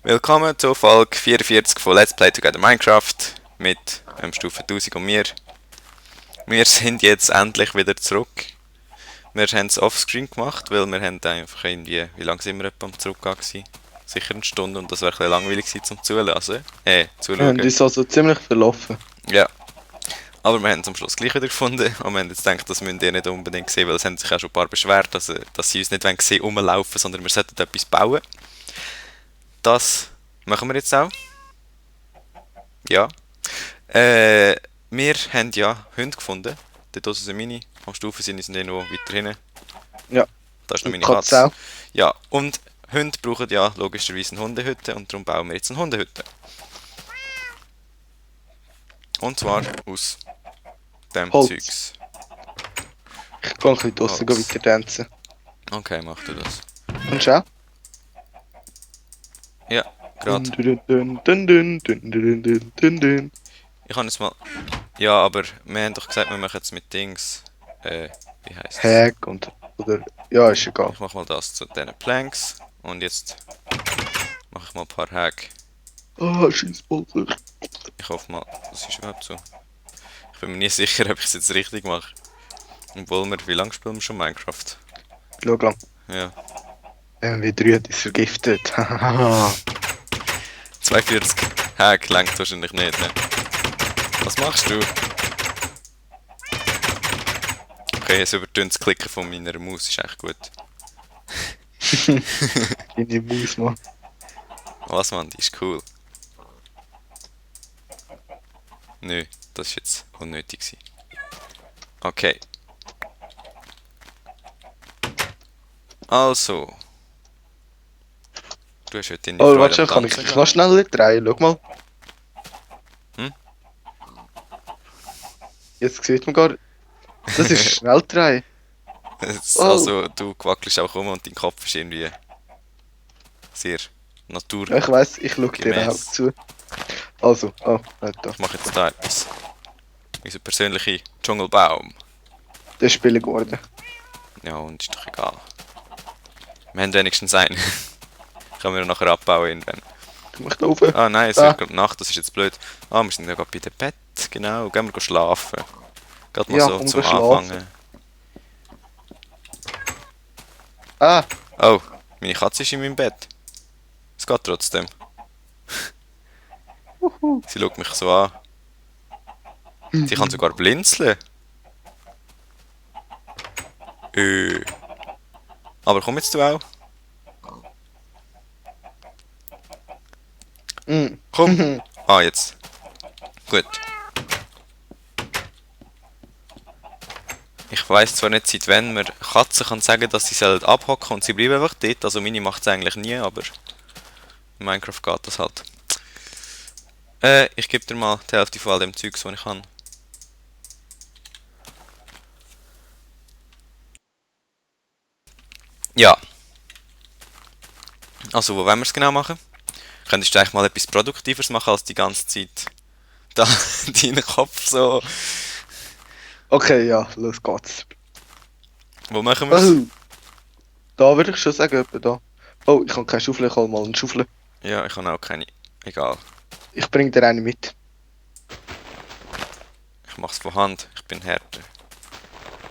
Willkommen zur Folge 44 von Let's Play Together Minecraft mit Stufe 1000 und mir. Wir sind jetzt endlich wieder zurück. Wir haben es offscreen gemacht, weil wir haben einfach irgendwie, wie lange sind wir etwa am Zurückgehen gewesen? Sicher eine Stunde und das wäre ein bisschen langweilig gewesen zum Zulassen. Wir haben Zuschauen. uns also ziemlich verlaufen. Ja. Aber wir haben es am Schluss gleich wieder gefunden und wir haben jetzt gedacht, das müsst ihr nicht unbedingt sehen, weil es haben sich auch schon ein paar beschwert, dass sie uns nicht sehen rumlaufen, sondern wir sollten etwas bauen. Das machen wir jetzt auch. Ja. Wir haben ja Hunde gefunden. Dort sind meine. Am Stufen sind noch weiter hinten. Ja. Da ist noch meine Katze Katze. auch. Ja, und Hunde brauchen ja logischerweise eine Hundehütte und darum bauen wir jetzt eine Hundehütte. Und zwar aus dem Holz. Zeugs. Ich kann ein bisschen draussen Holz. weiter tanzen. Okay, mach du das. Und schau. Ja, gerade. Dun. Ich kann jetzt mal... Ja, aber wir haben doch gesagt, wir machen jetzt mit Dings... wie heisst es? Hack und... Oder... Ja, ist egal. Ich mach mal das zu diesen Planks. Und jetzt mache ich mal ein paar Hack. Ah, Scheissbolzer. Ich hoffe mal, das ist überhaupt so. Ich bin mir nicht sicher, ob ich es jetzt richtig mache. Obwohl wir... Wie lange spielen wir schon Minecraft? Schau lang. Ja. MW3 hat uns vergiftet. 42 Hack langt wahrscheinlich nicht, ne? Was machst du? Okay, es übertönt das Klicken von meiner Maus, ist echt gut. Deine Maus, Mann. Was, Mann, die ist cool. Nö, das ist jetzt unnötig gewesen. Okay. Also. Du hast heute deine Oh, Freude warte, am kann ich Tanzen dich noch schneller drehen? Schau mal. Hm? Jetzt sieht man gar... Das ist schnell drehen. gehabt. Oh. Also, du wackelst auch rum und dein Kopf ist irgendwie sehr natur. Ja, ich weiss, ich schau dir Gemäss. auch zu. Also, oh, nicht da. Ich mache jetzt da etwas. Unser persönlicher Dschungelbaum. Das ist billig geworden. Ja, und ist doch egal. Wir haben wenigstens einen. Können wir nachher abbauen irgendwann. Ich mach da rauf. Ah nein, es Da. wird gerade Nacht, das ist jetzt blöd. Ah, wir sind ja gerade bei dem Bett, genau. Gehen wir schlafen. Gerade mal Ja, so komm, zum geh schlafen. Anfangen. Ah, Oh, meine Katze ist in meinem Bett. Es geht trotzdem. Sie schaut mich so an. Sie kann sogar blinzeln. Aber komm jetzt du auch. mm. Komm. Ah, jetzt. Gut. Ich weiss zwar nicht, seit wann man Katzen kann sagen, dass sie sollen abhocken und sie bleiben einfach dort. Also meine macht es eigentlich nie, aber in Minecraft geht das halt. Ich gebe dir mal die Hälfte von all dem Zeugs, was ich kann. Ja. Also, wo wollen wir es genau machen? Könntest du eigentlich mal etwas Produktiveres machen, als die ganze Zeit da deinen Kopf so... Okay, ja, los geht's. Wo machen wir es? Oh. Da würde ich schon sagen, etwa da. Oh, ich habe keine Schaufel, ich hole mal eine Schaufel. Ja, ich habe auch keine. Egal. Ich bringe dir eine mit. Ich mach's von Hand. Ich bin Härte.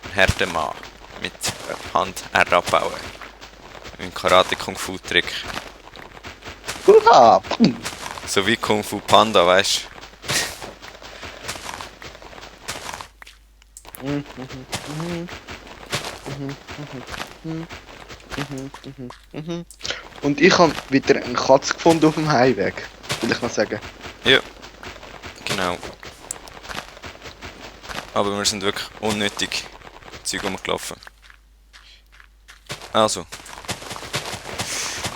Ein Härtemann. Mit Hand abbauen. Ein Karate-Kung-Fu-Trick. Hurra! So wie Kung Fu Panda, weißt Und ich habe wieder eine Katze gefunden auf dem Heimweg. Will ich mal sagen. du? Ja. Genau. Aber wir sind wirklich unnötig Zeug rumgelaufen. Also.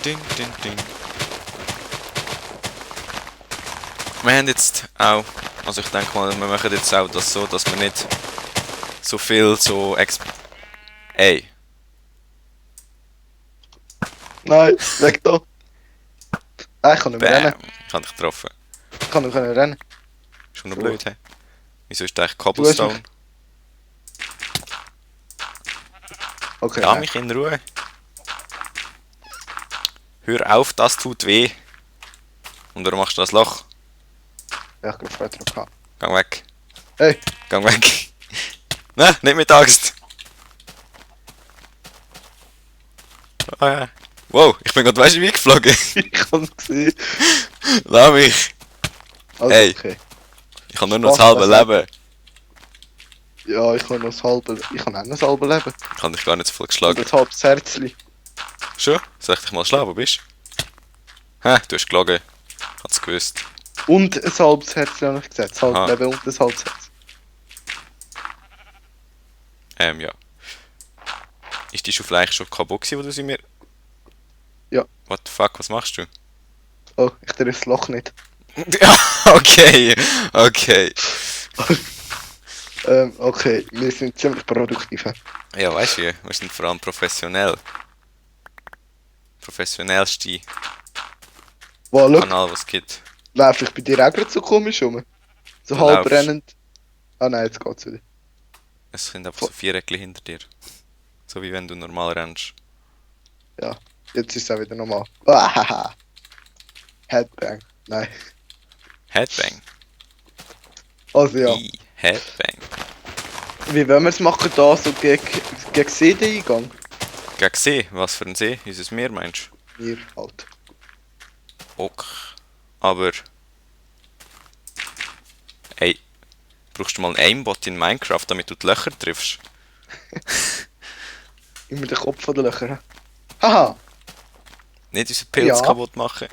Ding, ding, ding. Wir haben jetzt auch, also ich denke mal, wir machen jetzt auch das so, dass wir nicht so viel so Ey, Nein, weg da. Ah, ich kann nicht mehr bam, rennen. ich hab dich getroffen. Ich kann nicht mehr rennen. Ist schon noch blöd, hä? Wieso ist da eigentlich Du hast Cobblestone? mich- Okay, Lass nein. mich in Ruhe. Hör auf, das tut weh. Und warum machst du das Loch? Ja, ich glaube, später gehabt. Gang weg. Hey, Gang weg. Nein, nicht mit Angst. Ah, ja. Wow, ich bin gerade, weißt du, wie geflogen? ich hab's gesehen. Lass mich. Also, Hey. okay. Ich habe nur noch das Was, halbe was Leben. Ja, ich habe noch das halbe. Ich habe auch noch das halbe Leben. Ich habe dich gar nicht so viel Und geschlagen. ein halbes Herzli. Schon? Soll ich dich mal schlagen? Wo bist du? Hä? Du hast gelogen. Ich hab's gewusst. Und ein halbes Herzli habe ich gesagt. Das halbe Aha. Leben und ein halbes Herz. Ja. Ist die Schaufel eigentlich schon kaputt gewesen, wo du sie mir... Ja. What the fuck, was machst du? Oh, ich drehe das Loch nicht. Ja, okay. Okay. Okay, wir sind ziemlich produktiv. He? Ja, weißt du, wir sind vor allem professionell. Professionellste Wow, schau, Kanal, was es gibt. laufe ich bei dir auch gerade so komisch rum? So Du halb laufst. rennend. Ah nein, jetzt geht's wieder. Es sind einfach so Viereckli hinter dir. So wie wenn du normal rennst. Ja, jetzt ist es auch wieder normal. Ahaha. Headbang. Nein. Headbang. Also ja, Headbang. wie wollen wir es machen da so gegen See-Eingang? Gegen See, was für ein See? Unser Meer meinst Mir halt. du? Ok. Aber... Ey, brauchst du mal einen Aimbot in Minecraft, damit du die Löcher triffst? Immer den Kopf von den Löchern. Haha! Nicht unseren Pilz Ja. kaputt machen.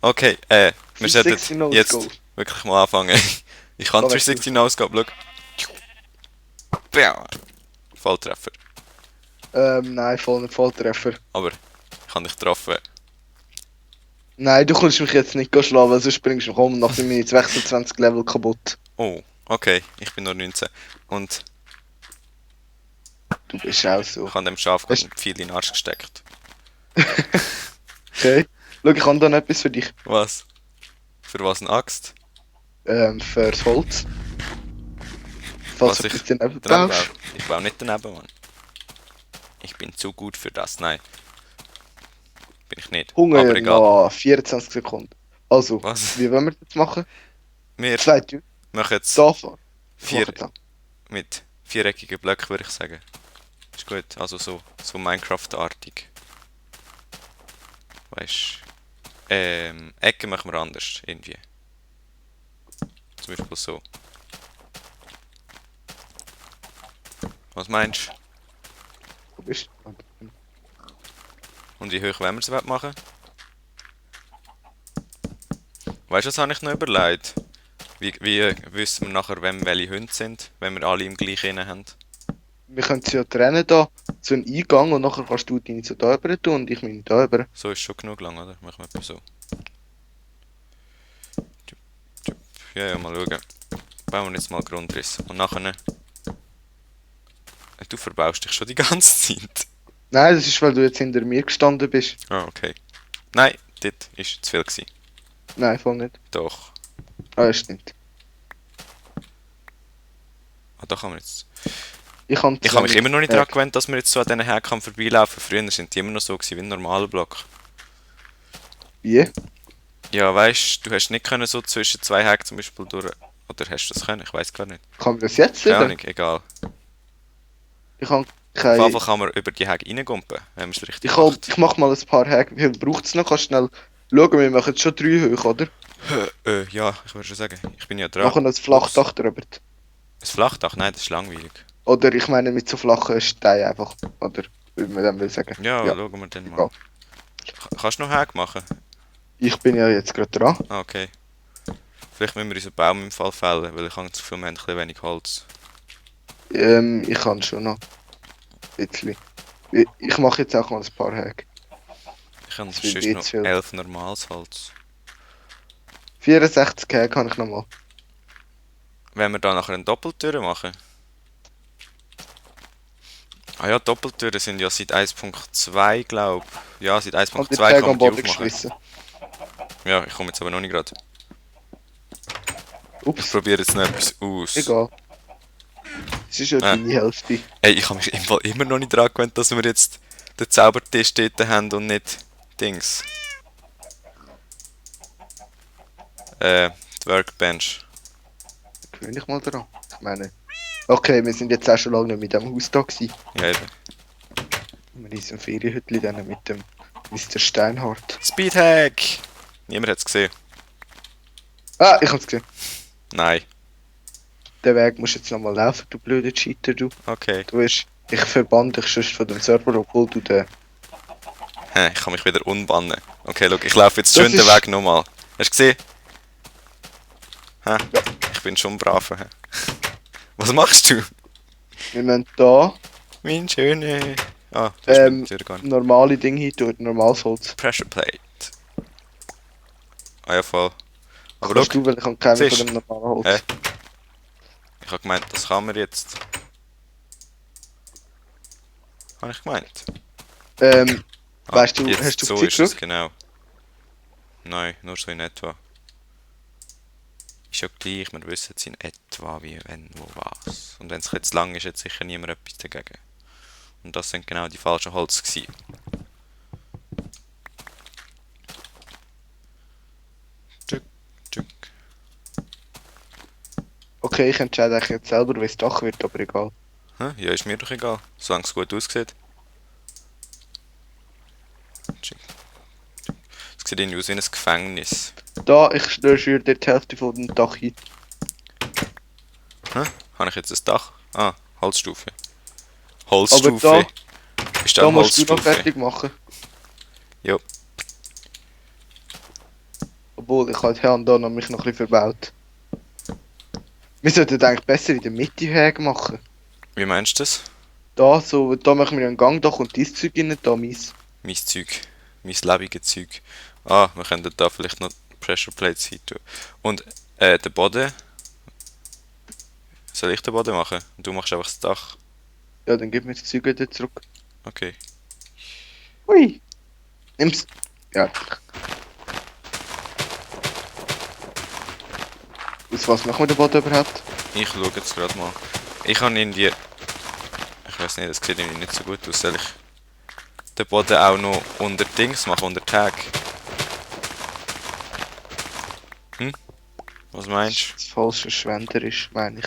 Okay, wir 360 sollten No jetzt Scope. wirklich mal anfangen. Ich kann Da weg 360 No-Scope, schau. Bam. Volltreffer. Nein, Volltreffer. Aber ich habe dich getroffen. Nein, du kannst mich jetzt nicht schlagen, weil sonst springst du mich um und nachdem bin ich jetzt 26 Level kaputt. Oh, okay, ich bin nur 19. Und Du bist auch so. ich habe dem Schaf Weißt- gerade viel in den Arsch gesteckt. Okay. Schau, ich habe dann etwas für dich. Was? Für was eine Axt? Fürs Holz. Falls Was du ich etwas daneben Daneben baust. baue. Ich baue nicht daneben, Mann. Ich bin zu gut für das, nein. Bin ich nicht. Hunger Aber egal. noch 24 Sekunden. Also, Was? wie wollen wir das machen? Wir Zwei Türen. machen jetzt Da fahren. vier Machen mit viereckigen Blöcken, würde ich sagen. Ist gut, also so Minecraft-artig. Weißt du? Ecken machen wir anders, irgendwie. Zum Beispiel so. Was meinst du? Du bist. Und wie hoch wollen wir es machen? Weißt du, was habe ich noch überlegt? Wie wissen wir nachher, wem welche Hunde sind, wenn wir alle im gleichen rein haben? Wir können sie ja trennen da zu einem Eingang und nachher kannst du deine so da rüber tun und ich meine da rüber. So ist schon genug lang, oder? Machen wir etwa so. Tschüp, tschüp. Ja, ja, mal schauen. Bauen wir jetzt mal Grundriss. Und nachher... Du verbaust dich schon die ganze Zeit. Nein, das ist, weil du jetzt hinter mir gestanden bist. Ah, okay. Nein, dort war zu viel gewesen. Nein, voll nicht. Doch. Ah, das stimmt. Ah, da kann man jetzt... Ich habe Ich habe mich immer noch nicht daran daran gewöhnt, dass man jetzt so an diesen Häkern vorbeilaufen kann. Früher sind die immer noch so gewesen wie ein normaler Block. Wie? Ja, weißt du, hast nicht können so zwischen zwei Häken zum Beispiel durch... Oder hast du das können? Ich weiß gar nicht. Kann man das jetzt Keine sehen? Ahnung, egal. Ich habe Auf jeden keine... Fall kann man über die Häke reingumpen, wenn man es richtig Ich macht. mach mal ein paar Hack. Wie viel braucht es noch? Kannst du schnell schauen, wir machen jetzt schon 3 hoch, oder? Ja, ich würde schon sagen. Ich bin ja dran. Machen ein Flachdach drüber. Ein Flachdach? Nein, das ist langweilig. Oder ich meine mit so flachen Steinen einfach. Oder wie man dem will sagen. Ja, Ja. schauen wir dann mal. Egal. Kannst du noch Häke machen? Ich bin ja jetzt gerade dran. Ah, okay. Vielleicht müssen wir unseren Baum im Fall fällen, weil ich habe zu viel ein bisschen wenig Holz. Ich kann schon noch. Ein bisschen. Ich mache jetzt auch mal ein paar Hack. Ich habe Das wird sonst eh noch zu viel. 11 normales Holz. 64 Hack kann ich noch mal. Wenn wir da nachher eine Doppeltür machen? Ah ja, Doppeltüren sind ja seit 1.2, glaube ich. Ja, seit Und die 1.2 Hack kann am man die Boden aufmachen. geschmissen. Ja, ich komme jetzt aber noch nicht gerade. Ich Ups, probiere jetzt noch etwas aus. egal. Das ist ja deine Hälfte. Ey, ich habe mich im Fall immer noch nicht daran gewöhnt, dass wir jetzt den Zaubertisch dort haben und nicht Dings. die Workbench. Gewöhn dich mal daran. Ich meine... Okay, wir sind jetzt auch schon lange nicht mit dem Haus da gewesen. Ja, eben. Wir in diesem Ferienhütli dann mit dem Mr. Steinhardt. Speedhack! Niemand hat es gesehen. Ah, ich hab's gesehen. Nein. Den Weg musst du jetzt nochmal laufen, du blöder Cheater, du. Okay. Du wirst... Ich verbann dich sonst von dem Server, obwohl du den... Ich kann mich wieder unbannen. Okay, schau, ich laufe jetzt Das schön den ist- Weg nochmal. Hast du gesehen? Ich bin schon brav. Was machst du? Wir müssen da Mein schöner... Ah, das ist natürlich gar nicht. normale Dinge hin tun, normales Holz. Pressure Plate. Ah ja, voll. Aber Kannst schau, du, weil ich habe keinen siehst von dem normalen Holz. Hä? Ich habe gemeint, das kann man jetzt. Habe ich gemeint. Weißt du, jetzt hast du so auf die ist Zeit es, genau. Nein, nur so in etwa. Ist ja gleich, wir wissen jetzt in etwa wie, wenn, wo, was. Und wenn es jetzt lang ist, hat sicher niemand etwas dagegen. Und das sind genau die falschen Holz gewesen. Tschück, tschück. Okay, ich entscheide eigentlich jetzt selber, wie das Dach wird, aber egal. Ja, ist mir doch egal, solange es gut aussieht. Tschück. Es sieht irgendwie aus wie ein Gefängnis. Da, ich schwöre dir die Hälfte von dem Dach hin. Habe ich jetzt ein Dach? Ah, Holzstufe. Holzstufe. Aber Ist Da da musst du noch Holzstufe? fertig machen. Ja. Obwohl, ich habe die Hand da noch mich noch ein bisschen verbaut. Wir sollten eigentlich besser in der Mitte Häge machen. Wie meinst du das? Da, so, da machen wir einen Gang, da kommt dein Zeug rein, da meins. Mein Zeug. Mein lebige Zeug. Ah, wir könnten da vielleicht noch Pressure Plates hin tun. Und der Boden. Soll ich den Boden machen? Und du machst einfach das Dach. Ja, dann gib mir das Zeug wieder zurück. Okay. Hui! Nimm's. Ja. Aus was machen wir den Boden überhaupt? Ich schaue jetzt gerade mal. Ich habe irgendwie. Ich weiß nicht, das sieht irgendwie nicht so gut aus. Soll ich den Boden auch noch unter Dings machen, unter Tag? Was meinst du? Das falsch verschwenderisch, meine ich.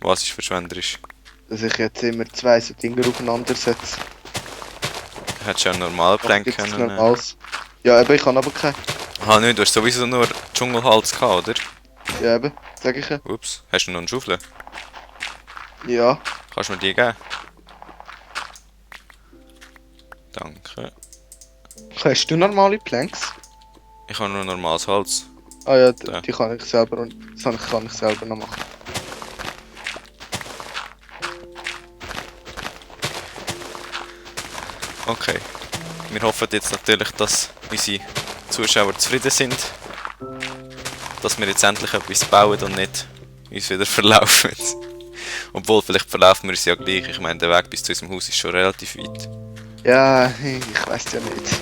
Was ist verschwenderisch? Dass ich jetzt immer zwei so Dinger aufeinander setze. Hättest du auch normal planken Gibt's können. normales? Ja, eben, ich kann aber keinen. Ah, nicht, du hast sowieso nur Dschungelholz gehabt, oder? Ja, eben, sag ich ja. Ups, hast du noch eine Schaufel? Ja, Kannst du mir die geben? Danke. hast du normale Planks? Ich habe nur normales Holz. Ah ja, Ja. die kann ich selber und das kann ich selber noch machen. Okay. Wir hoffen jetzt natürlich, dass unsere Zuschauer zufrieden sind. Dass wir jetzt endlich etwas bauen und nicht uns wieder verlaufen. Obwohl, vielleicht verlaufen wir uns ja gleich. Ich meine, der Weg bis zu unserem Haus ist schon relativ weit. Ja, ich weiß ja nicht.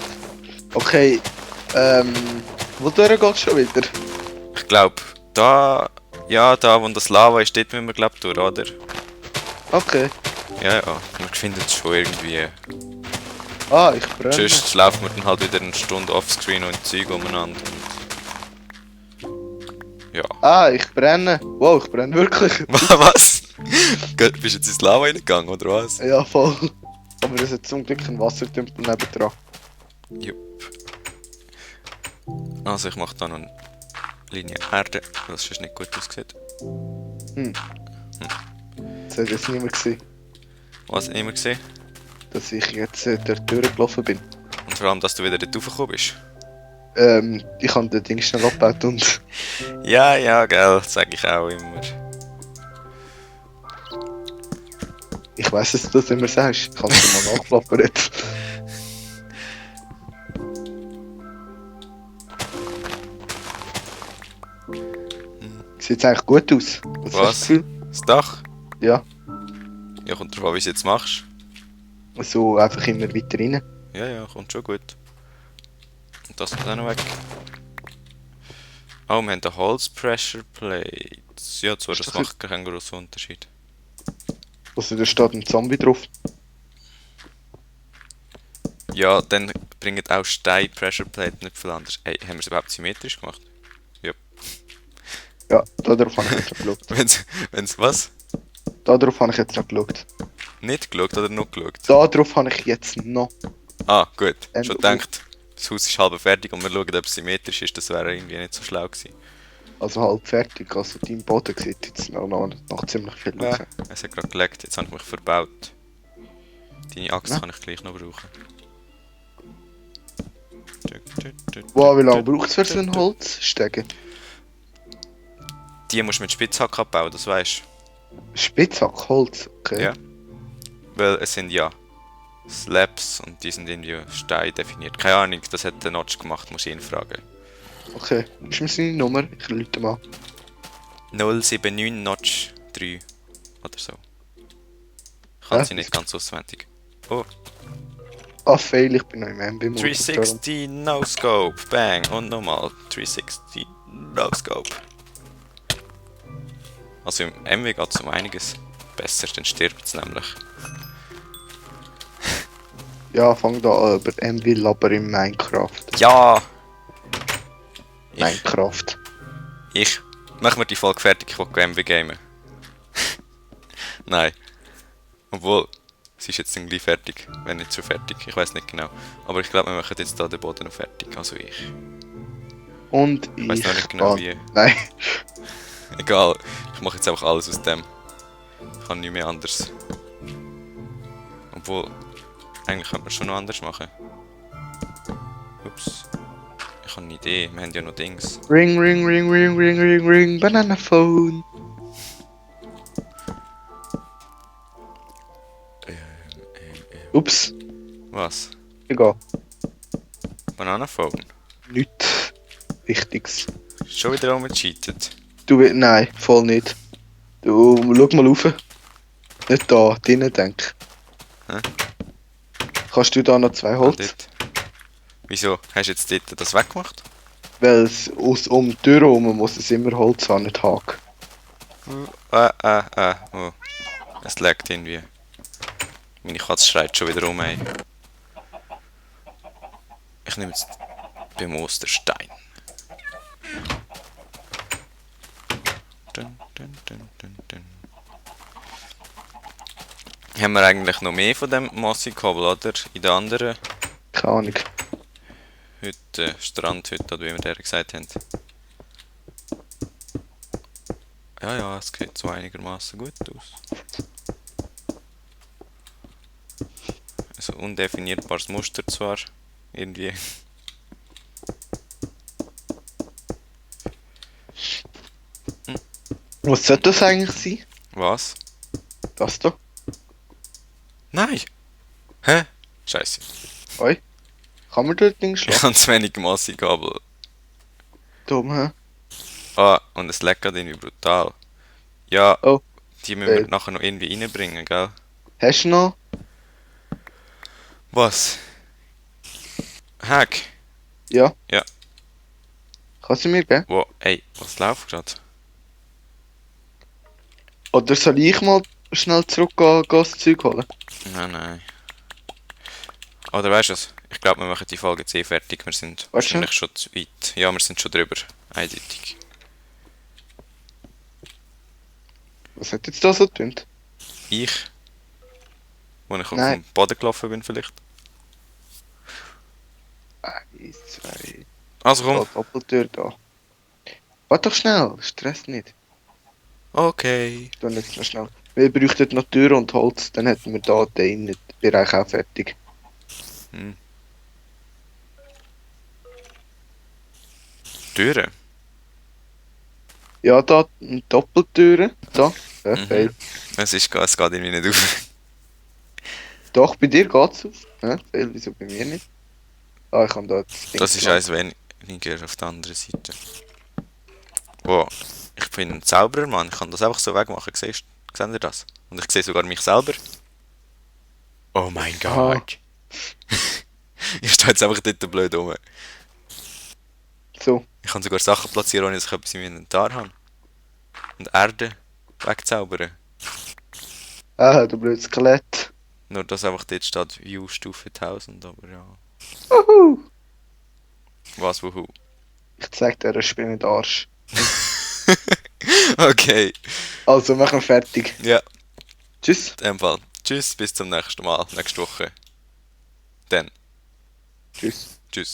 Okay, wodurch geht's schon wieder? Ich glaube, da... Ja, da wo das Lava ist, dort müssen wir glaube durch, oder? Okay. Ja, ja. Wir finden es schon irgendwie. Ah, ich brenne. Sonst laufen wir dann halt wieder eine Stunde offscreen und Zeug umeinander. Und ja. Ah, ich brenne. Wow, ich brenne wirklich. Was? Gott, bist du jetzt ins Lava reingegangen, oder was? Ja, voll. Aber es hat zum Glück ein Wassertümpel nebendran. Jupp. Also ich mache da noch eine Linie Erde, weil es sonst nicht gut aussieht. Das hat jetzt niemand gesehen, Was immer gesehen. dass ich jetzt durch die Tür gelaufen bin. Und vor allem, dass du wieder dort raufgekommen bist. Ich habe das Ding schnell abgebaut und... Ja, ja, gell, sag ich auch immer. Ich weiss, dass du das immer sagst. Ich habe es mal nachplappert. Sieht eigentlich gut aus. Was? Was? Hast du das Gefühl? Das Dach? Ja. Ja, kommt drauf an, wie du es jetzt machst. So einfach immer weiter rein. Ja, ja, kommt schon gut. Und das ist auch noch weg. Oh, wir haben den Holz Pressure Plates. Ja, zwar, das macht keinen grossen Unterschied. Also da steht ein Zombie drauf. Ja, dann bringen auch Stein Pressure Plate nicht viel anders. Hey, haben wir es überhaupt symmetrisch gemacht? Ja. Ja, darauf habe ich jetzt noch geschaut. Wenn's was? Darauf habe ich jetzt noch geschaut. Nicht geschaut oder noch geschaut? Darauf habe ich jetzt noch. Ah, gut. Schon Oh. gedacht, das Haus ist halb fertig und wir schauen, ob es symmetrisch ist. Das wäre irgendwie nicht so schlau gewesen. Also halb fertig. Also dein Boden sieht jetzt noch ziemlich viel aus. Ja, es hat gerade gelegt. Jetzt habe ich mich verbaut. Deine Axt Ja. kann ich gleich noch brauchen. Wow, wie lange braucht es für so ein Holzstegen? Die musst du mit Spitzhack abbauen, das weißt Spitzhack, Holz, okay. Ja. Weil es sind ja Slabs und die sind irgendwie Stein definiert. Keine Ahnung, das hat der Notch gemacht, muss ich ihn fragen. Okay, ist mir seine Nummer? Ich rufe mal. 079 Notch 3 oder so. Ich kann sie nicht ganz auswendig. Oh, Ah, fail, ich bin noch im MB-Modus. 360 No Scope, bang, und nochmal 360 No Scope. Also im MW geht es um einiges besser, dann stirbt es nämlich. Ja, fang da an über MW aber in Minecraft. Ja! Minecraft. Ich mach mir die Folge fertig, ich will MW gamen. Nein. Obwohl, sie ist jetzt dann gleich fertig, wenn nicht zu fertig, ich weiß nicht genau. Aber ich glaube, wir machen jetzt da den Boden noch fertig, also ich. Und Ich weiß noch nicht genau wie. Nein. Egal, ich mache jetzt einfach alles aus dem. Ich kann nicht mehr anders. Obwohl, eigentlich könnte man es schon noch anders machen. Ups. Ich habe eine Idee, wir haben ja noch Dings. Ring, ring, ring, ring, ring, ring, ring, Banana Phone. Ups, Was? egal. Bananaphone? Nichts Wichtiges. Schon wieder rumgecheatet. Nein, voll nicht. Du, schau mal rauf. Nicht da, drinnen denk. Hä? Kannst du da noch 2 Holz? Dort. Wieso? Hast du jetzt dort das weggemacht? Weil es um die Tür herum muss es immer Holz haben, nicht Haken. Oh. Es laggt irgendwie. Meine Katze schreit schon wieder um, ey. Ich nehme jetzt beim Osterstein. Dun, dun, dun, dun, dun. Haben wir eigentlich noch mehr von dem Mossy-Kabel, oder? In der anderen Keine Ahnung. Hütte, Strandhütte, oder wie wir der gesagt haben. Ja, es sieht so einigermaßen gut aus. Also undefinierbares Muster zwar, irgendwie. Was sollte das eigentlich sein? Was? Das da? Nein! Hä? Scheiße. Oi. Kann man dort Ding Ich schlagen? habe zu wenig Mossy-Kabel. Dumm, hä? Ah, und es leckt gerade irgendwie brutal. Ja, Oh. die müssen wir nachher noch irgendwie reinbringen, gell? Hast du noch? Was? Hack? Ja. Ja. Kannst du mir geben? Wo? Ey, was läuft gerade? Oder soll ich mal schnell zurückgehen, das Zeug holen? Nein. Oder weißt du was? Ich glaube, wir machen die Folge jetzt eh fertig. Wir sind wahrscheinlich schon zu weit. Ja, wir sind schon drüber. Eindeutig. Was hat jetzt da so getönt? Ich? Wo ich auf Nein. den Boden gelaufen bin vielleicht. 1, 2... Also komm. Oh, Doppeltür da. Warte doch schnell, Stress nicht. Okay. Tu jetzt noch schnell. Wir bräuchten noch Tür und Holz, dann hätten wir da den Bereich auch fertig. Türen? Ja, da Doppeltüren. Da. Ja, Mhm. fail. Es geht irgendwie nicht auf. Doch, bei dir geht's auf. Ja, fail, wieso bei mir nicht? Ah, ich habe da das Ding Das ist gemacht. eins weniger auf der anderen Seite. Wow. Ich bin ein Zauberer, Mann. Ich kann das einfach so wegmachen. Seht ihr das? Und ich sehe sogar mich selber. Oh mein Aha. Gott. Ich stehe jetzt einfach dort blöd rum. So. Ich kann sogar Sachen platzieren, ohne dass ich etwas im Inventar habe. Und Erde wegzaubern. Ah, du blödes Skelett. Nur dass einfach dort steht View Stufe 1000, aber ja. Uhu. Was, wuhu? Ich zeig dir, ich bin nicht Arsch. Okay. Also, machen wir fertig. Ja, Tschüss. in dem Fall. Tschüss, bis zum nächsten Mal, nächste Woche. Dann. Tschüss. Tschüss.